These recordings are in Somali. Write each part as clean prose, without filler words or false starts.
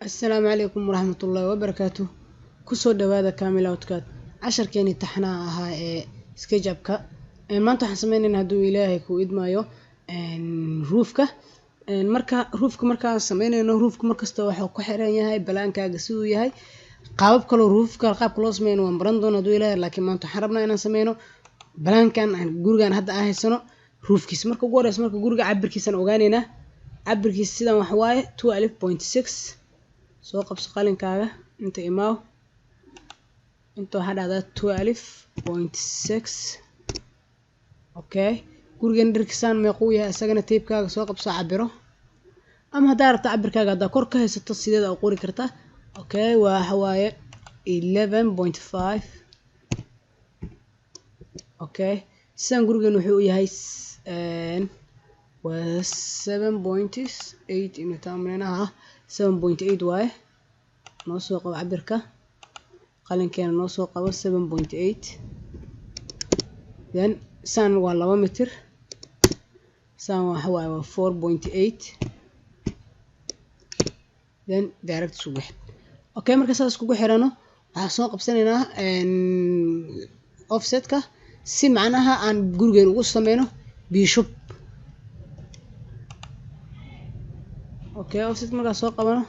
Assalaamu calaykum waraxmatullaahi wabarakaatuh. Kusoo dhawaada Kamil AutoCAD. Casharkeeni taxnaha ahaa ee SketchUp-ka. Maanta waxaan sameynaynaa, hadduu Ilaahay kuu idmaayo, roofka. Marka roofka markaan sameynayno, roofka markasta waxuu ku xiran yahay balaankaaga siduu yahay. Qaabab kaloo roofka qaabka loo sameyno waan baran doonaa hadduu Ilaahay, laakiin maanta waxaan rabnaa inaan sameyno balaankan gurigan hadda aan haysano roofkiisa. Marka ugu horeysa, marka guriga cabirkiisaan ogaaneynaa. Cabirkiisa sidan wax waaye 12.6. Soo qabso qalinkaaga, inta imaaw, inta waxaa dhahdaa 12.6. Okay, gurigan dherkisaan meequu yahay isagana? Tape-kaaga soo qabso, cabiro, ama haddaa rabto cabirkaaga haddaa kor ka haysato sideeda u qori kartaa. Okay, waxa waaye 11.5. Okay, sidaan gurigan wuxuu u yahay waa 7.8 inuu taa, 7.8 waaye. Noo soo qabo cabirka, qalinkeena noo soo qabo, 7.8. Then saan waa 2 mitir, saan waxa waaye waa 4.8. Then direct isugu xid. Okay, marka saas iskugu xirano, waxaan soo qabsanaynaa offsetka si macnaha aan gurigeen ugu sameyno biishub. Okay, offset markaa soo qabano,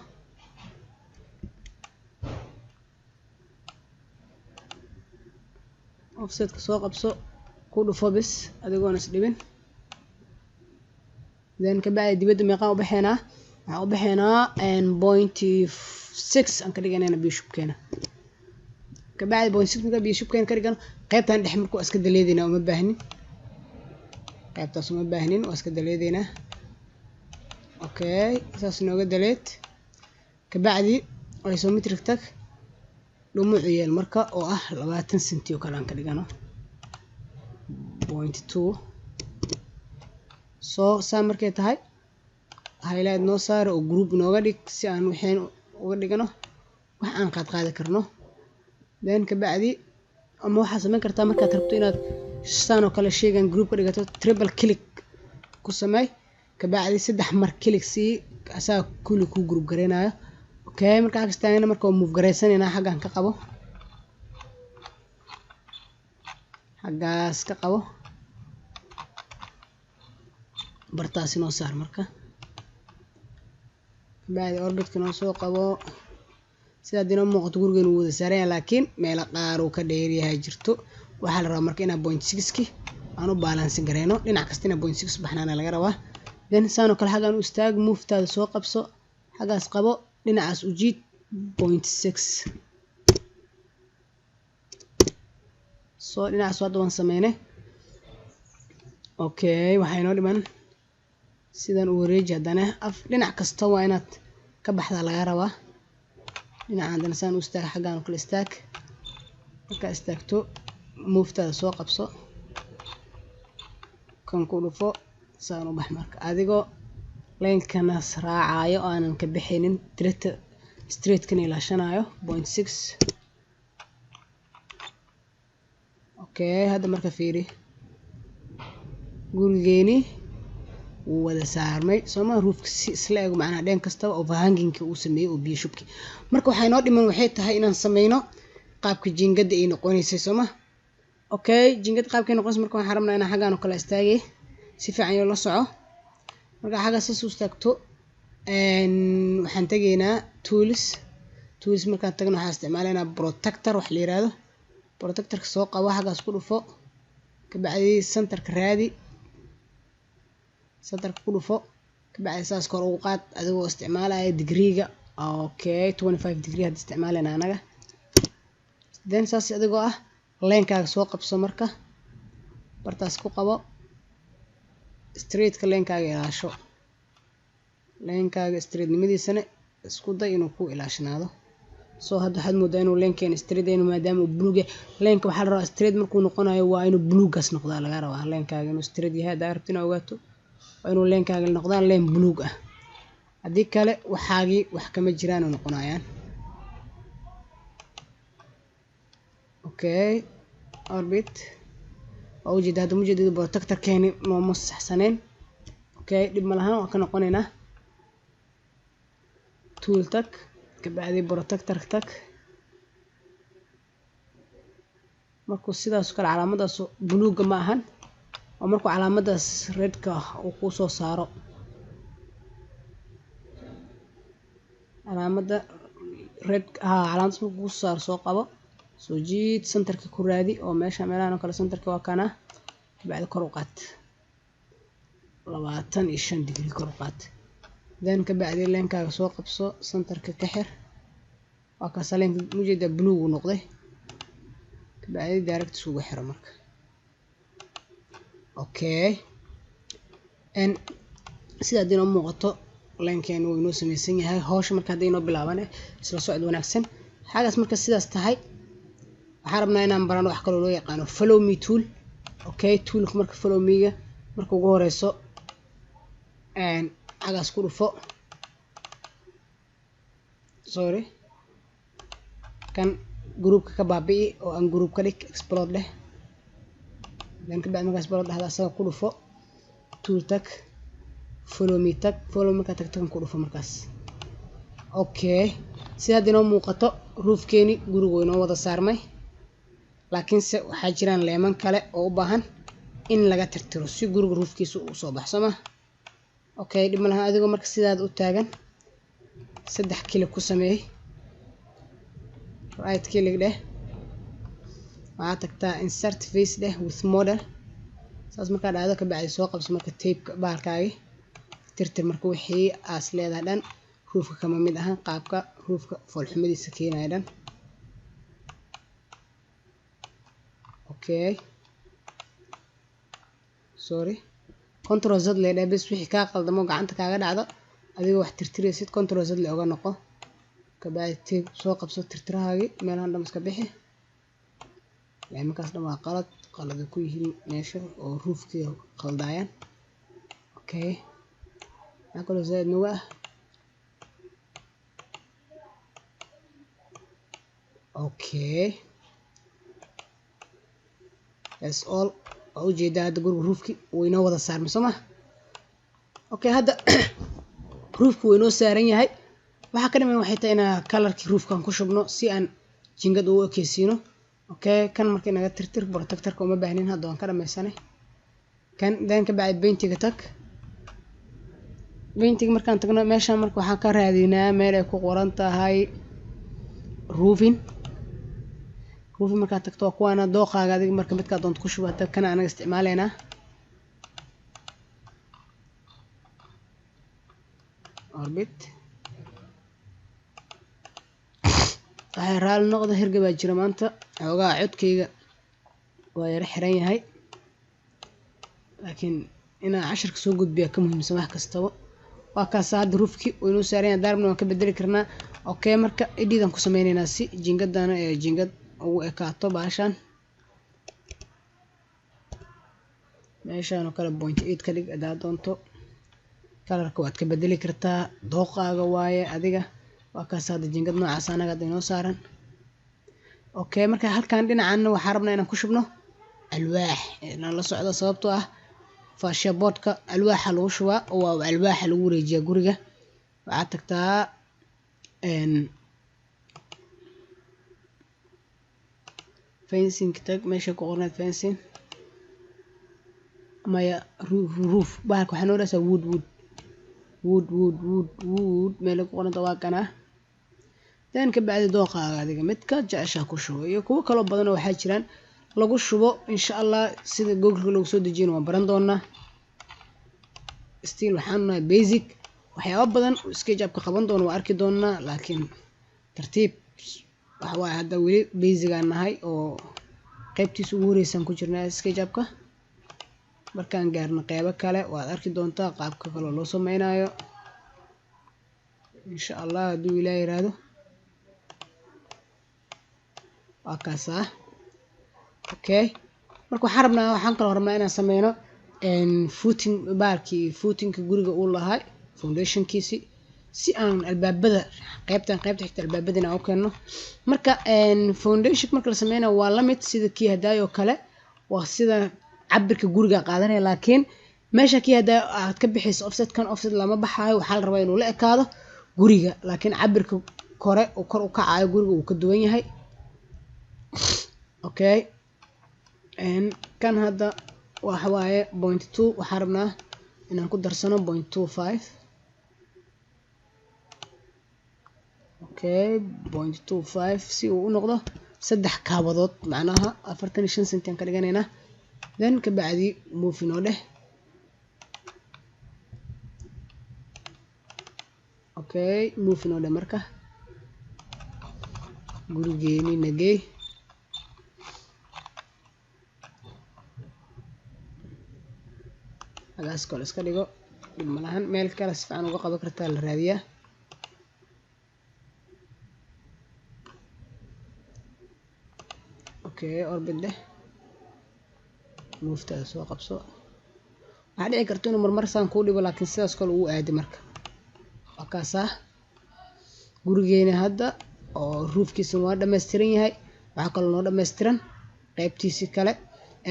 offsetka soo qabso, ku dhufo bis adigoon is dhibin. Then kabacdi dibadda meeqaan u baxeynaa? Waxaan u baxeynaa 0.6 aan ka dhiganayna biyashubkeena. Kabacdi 0.6 markaa biyashubkeena ka dhigano, qaybtan dhexe marka waa iska daleedeynaa, uma baahnin qaybtaas, uma baahnin, waa iska daleedeynaa. Okay, saas nooga daleed. Kabacdi isometric tag, dhumucu yeel marka oo ah 20 centi oo kale aan ka dhigano, 0.2. Soo saa markay tahay, highlight noo saara oo group nooga dhig si aan waxeen uga dhigano wax aan qaad qaadi karno. Then kabacdi ama waxaad samayn kartaa, markaad rabto inaad saan oo kale sheygan group ka dhigato, triple click ku samey, kabacdi saddex mar click sii, asaga kulli kuu group gareynayo. Okay, marka xagga istaagana, marka waa move gareysanaynaa. Xaggan ka qabo, xaggaas ka qabo, bartaasi noo saar. Marka kabacdi orbitka noo soo qabo. Sidaa inoo muuqato, gurigeenu wuu wada saaran yahay, laakiin meelo qaar uu ka dheeryahay jirto. Waxaa la rabaa marka inaa 0.6-ki aan u balance gareyno, dhinac kasta inaa 0.6 baxnaana laga rabaa. Then saan oo kale xaggan u istaag, move-taada soo qabso, xaggaas qabo, dhinacaas u jiid 0.6. Soo dhinacaas hadda waan sameynay. Okay, waxaa inoo dhiman sidan u wareeji haddana af dhinac kasta waa inaad ka baxdaa laga rabaa. Dhinaca haddana saan u istaag, xaggan oo kale istaag. Markaa istaagto, move-taada soo qabso, kan ku dhufo, saan u bax. Marka adigoo line-kanas raacayo, aanan ka bixinin, straight-kana ilaashanayo, 0.6. Okay, hadda marka fiiri, gurigeeni wuu wada saarmay sooma? Roofka si isla ego, macnaha dhen kastaba overhangingka uu sameeyey oo biyo shubki. Marka waxaa inoo dhiman waxay tahay inaan sameyno qaabka jiingada ay noqonaysay, sooma? Okay, jiingada qaabkay noqonaysa, marka waxaan rabnaa inaan xaggan oo kale istaagay, si fiican yoo la soco. Marka xagga saas u istaagto, waxaan tegaynaa tools. Tools markaan tagno, waxaan isticmaalaynaa protractor wax la yiraahdo. Protractorka soo qabo, xaggaas ku dhufo, kabacdi centerka raadi, centerka ku dhufo, kabacdi saas kor ugu qaad adigoo isticmaalaya degreega. Okay, 25 degree hadda isticmaalayna anaga. Then saas adigoo ah, line-kaaga soo qabso, marka bartaas ku qabo, straightka line-kaaga ilaasho, line-kaaga straightnimadiisana isku day inuu ku ilaashanaado. So hadda waxaad moodaa inuu line-keena straight yahay, maadaama uu buluug yahay. Line-ka waxaa la rabaa straight markuu noqonayo waa inuu buluugaas noqdaa laga rabaa. Line-kaaga inuu straight yahay haddaa rabto inaad ogaato, waa inuu line-kaaga noqdaa line buluug ah. Haddii kale waxaagii wax kama jiraan u noqonayaan. Okay, orbit waa ujeeda hadda, mujeedada protractorkeeni nooma saxsaneen. Okay, dhib ma lahan, waan ka noqonaynaa. Tool tag. Kabacdi protector tag. Markuu sidaas kale calaamadaas buluuga ma ahan, oo markuu calaamadaas redka uu ku soo saaro calaamada red, calaamadaas markuu ku soo saaro soo qabo, soo jiid, centerka ku raadi oo meesha meelahan oo kale centerka waa kana. Kabacdi kor u qaad 25 degree kor u qaad. Then kabacdi leenkaaga soo qabso, centerka ka xir. Waa kaas leenka mujeeda blue uu noqday. Kabacdi direct isugu xiro marka. Okay, en sida hadii inoo muuqato leenkeenu wuu inoo samaysan yahay. Hawsha marka hadday inoo bilaabane isla socod wanaagsan. Xagaas marka sidaas tahay, waxaan rabnaa inaan barano wax kaloo loo yaqaano follow me tool. Okay, toolka marka follow me-ga marka ugu horeyso xagaas ku dhufo, sorry, kan groupka ka baabi'i oo aan group ka dhig, explode dheh. Then kabacdi markaa explode dhahda asaga ku dhufo, tool tag, follow me tag, follow markaa tagto kan ku dhufo markaas. Okay, sida hadda inoo muuqato roofkeeni gurigu inoo wada saarmay, laakiinse waxaa jiraan leeman kale oo u baahan in laga tirtiro si guriga roofkiisa uu soo baxo, soo ma? Okay, dhib ma lahan. Adigoo marka sidaad u taagan 3 click ku sameey, right click dheh, waxaad tagtaa insert face dheh with model. Saas markaa dhacdo kabacdi soo qabso marka tape bahalkaagi, tirtir marka wixii aas leedahay dhan roofka kama mid ahan, qaabka roofka foolxumadiisa keenaya dhan. Okay, sorry, control Z le dheh bes, wixii kaa qaldamo gacanta kaaga dhacdo adigoo wax tirtiraysid control Z le oga noqo. Kabacdi tape soo qabso tirtirahaagi, meelahan dhan iska bixi. Markaas dhan waa qalad, qalad ku yihiin meesha oo roofkii qaldaayaan. Okay, maxaa kaloo zaid nagu ah? Okay, that's all. Waa ujeedaa hadda guriga roofki wuu inoo wada saarmay, soo ma? Okay, hadda roofki wuu inoo saaran yahay. Waxaa ka dhiman waxay tahay inaan colorkii roofkan ku shubno si aan jingad ugu ekeysiino. Okay, kan marka inaga tirtir, protectorka uma baahnin hadda, waan ka dhameysanay kan. Then kabacdi paintiga tag. Paintiga markaan tagno meeshaan marka waxaan ka raadinaa meel ay ku qoran tahay roofing. Roofing markaad tagto waa kuwaana dooqaaga adiga marka midkaa doonto ku shubo. Hadda kana anaga isticmaaleynaa orbit. Waxay raali noqda, hirga baa jira maanta, xoogaa codkayga waa yara xiran yahay, laakiin inaan casharka soo gudbiya ka muhiimsan wax kastaba. Waa kaas hadda roofki wuu inoo saaran yahay, daarabna waan ka bedeli karnaa. Okay, marka edit aan ku sameyneynaa si jingadana ee jingad ugu ekaato bahashan. Meeshaan oo kale 0.8 ka dhig hadaa doonto. Kalarka waad ka bedeli kartaa, dooqaaga waaye adiga. Waa kaas hadda jingad noocaas anaga hadda inoo saaran. Okay, marka halkan dhinacanna waxaan rabnaa inaan ku shubno alwaax inaan la socdo, sababtoo ah fascia boardka alwaaxa lagu shubaa oo waa alwaaxa lagu wareejiyaa guriga. Waxaad tagtaa fencing tag, meesha ku qornayd fencing, maya roof bahalka waxaa noo dhahaysaa wood, wood, wood, wood, wood, wood meel ku qoranta waa kana. Then kabacdi dooqaaga adiga midka jeceshaa ku shubo, iyo kuwo kaloo badan oo waxaa jiraan lagu shubo. Insha Allah sida Google-ka lagu soo dejiyana waan baran doonaa. Still waxaan nahay basic, waxyaabo badan oo SketchUp-ka qaban doono waa arki doonaa, laakiin tartiib waxa waaye hadda weli basic aan nahay oo qaybtiisa ugu horeysaan ku jirnaa SketchUp-ka. Markaan gaarno qeybo kale waad arki doontaa qaabka kale loo sameynayo insha Allah hadduu Ilaah yiraahdo. Waa kaasaa. Okay, marka waxaan rabnaa, waxaan kaloo rabnaa inaan sameyno footing, bahalkii footingka guriga uu lahaa foundationkiisi, si aan albaabada qaybtan qaybta xigta albaabadina aan u keenno. Marka foundation marka la sameynayo waa la mid sida kii hadaayo oo kale, waa sida cabirka guriga qaadanaya, laakiin meesha kii hadaayo aad ka bixayso offset, kan offset lama baxaayo. Waxaa la rabaa inuu la ekaado guriga, laakiin cabirka Kore uu kor u kacayo guriga uu ka duwan yahay. Okay, kan hadda waxa waaye 0.2, waxaan rabnaa inaan ku darsano 0.25. Okay, 0.25 si uu u noqdo 3 kaabadood, macnaha 45 centi aan ka dhiganaynaa. Then ka bacdi move inoo dheh. Okay, move inoo dheh. Marka gurigeeni nagey. Hagaas kale iska dhigo, dhib malahan, meel kale si fiican uga qaban kartaa la raadiyaa. Okay, orbit dheh, mooftaada soo qabso. Waxaa dhici karta inuu marmar saan kuu dhibo, laakiin sidaas kale uu aadi. Marka waa kaasaa gurigeena hadda oo roofkiisa waa dhammaystiran yahay. Waxaa kaloo noo dhammaystiran qaybtiisii kale.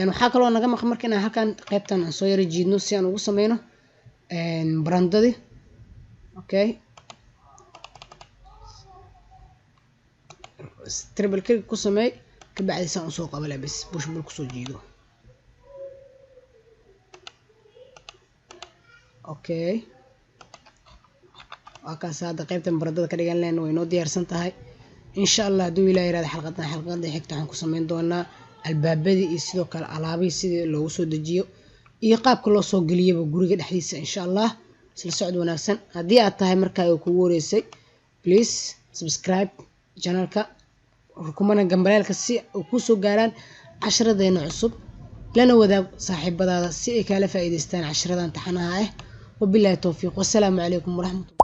Waxaa kaloo naga maqan marka inaan halkan qaybtan aan soo yara jiidno si aan ugu sameyno barandadii. Okay, triple click ku sameey, kabacdi saan usoo qaba leh, bes push pull kusoo jiido. Okay, waa kaas hadda qaybtan barandada ka dhigan lehna way noo diyaarsan tahay. Insha Allah hadduu Ilaah yiraahdo xalqadan xigta waxaan ku sameyn doonaa albaabadii iyo sidoo kale alaabihii sidii loogu soo dejiyo iyo qaabka loo soo geliyaba guriga dhexdiisa. Insha Allah isla socod wanaagsan. Haddii aad tahay markaa uu kugu horeysay, please subscribe channelka, rukumana gambaleelka si uu kusoo gaaraan casharadeena cusub, lana wadaag saaxiibadaada si ay kaala faa'iidaystaan casharadan taxanaha ah. Wabillahi towfiiq, wassalaamu calaykum waraxmatullahi.